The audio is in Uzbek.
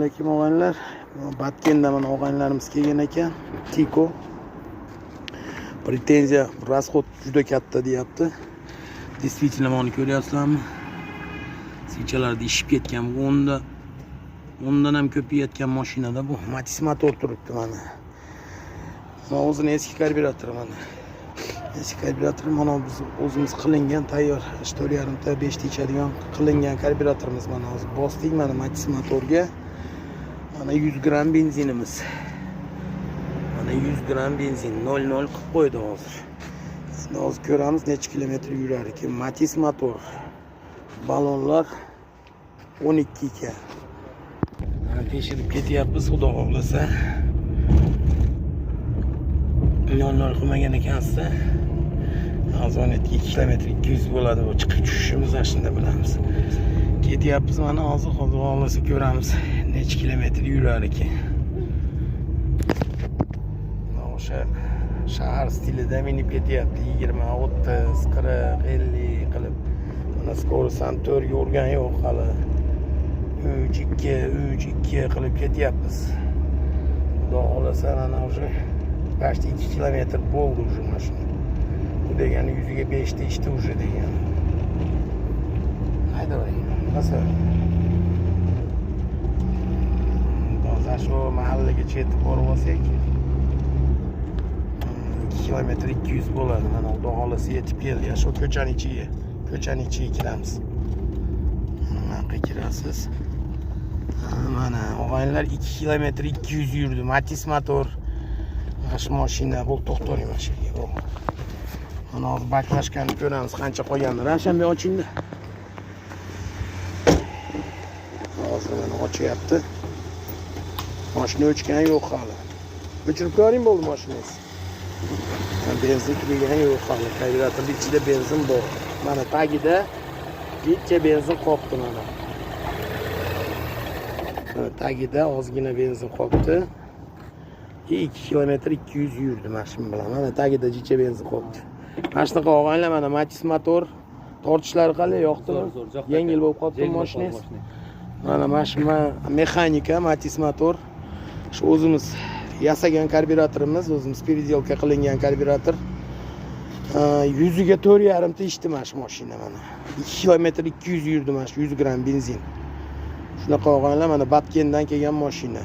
Alaykum, og'aynilar. Batkenda mana og'aynilarimiz kelgan ekan. Tiko. Претензия, расход juda katta deyapti. Действительно, mana ko'ryapsizlarmi? Свеча larda ishib ketgan. Bu o'ndan ham ko'p yeyotgan mashinada bu. Matiz motor turibdi mana. Mana o'zini eski karbyuratori mana. Eski karbyurator mana, biz o'zimiz qilingan tayyor 4,5 ta, 5 ta ichadigan qilingan karbyuratorimiz mana. Hozir bosdik mana Matiz motorga. Mana 100 gramm benzinimiz. Mana 100 gramm benzin 0,0 qilib qo'ydi hozir. Endi hozir ko'ramiz, necha kilometr yurar ekan. Matiz motor. Ballonlar 12 ekan. Mana tekshirib ketyapmiz, xudo xohlasa. 0,0 qilmagan ekansizda. Hozir 2 kilometr 200 bo'ladi bu chiqib tushishimiz, ana shunda bilamiz. Ketyapmiz mana hozir, xudo xohlasa, ko'ramiz, necha kilometr yurar ekan. Mana o'sha shahar stilida minib ketyapti, 20, 30, 40, 50 qilib. Mana скорость ham 4 ga urgani yo'q hali. 3, 2, 3, 2 qilib ketyapmiz. Xudo xohlasa, mana уже почти 2 kilometr bo'ldi уже mashina. Bu degani yuziga 5 ta ichdi уже degani. Haydavering. Bosaver. Hozir shu mahallagacha yetib borib olsak, 2 kilometr 200 bo'ladi. Mana, xudo xohlasa, yetib keldi. Shu ko'chani ichiga, ko'chani ichiga kiramiz. Mana buyoqqa kirasiz. Ha, mana og'aynilar, 2 kilometr 200 yurdi. Matiz motor. Mana shu mashina bu, to'xtaring mana shu yerga. Mana hozir баклажка ni ko'ramiz, qancha qolganini. Ravshanbek, ochingda. Hozir mana ochyapti. Mashina o'chgani yo'q hali. O'chirib ko'ring, bo'ldi mashinangiz. Benzin tugagani yo'q hali. Karbyuratorning ichida benzin bor. Mana tagida bitta benzin qolibdi mana. Mana tagida ozgina benzin qolibdi. 2 kilometr 200 yurdi mashina bilan. Mana tagida jicha benzin qolibdi. Mana shunaqa, og'aynilar, mana Matiz motor tortishlari qalay, yoqdimi? Zo'r, zo'r, yoqdi Yengil aka. bo'lib qolibdi Yengil bo'lib mashinangiz. qoldi mashina. Mana shu mexanika Matiz motor. Shu o'zimiz yasagan karbyuratorimiz, o'zimiz переделка qilingan karbyurator. Yuziga 4,5 ta ichdi mana shu mashina mana. 2 kilometr 200 yurdi mana shu 100 gramm benzin. Shunaqa, og'aynilar, mana Batkendan kelgan mashina.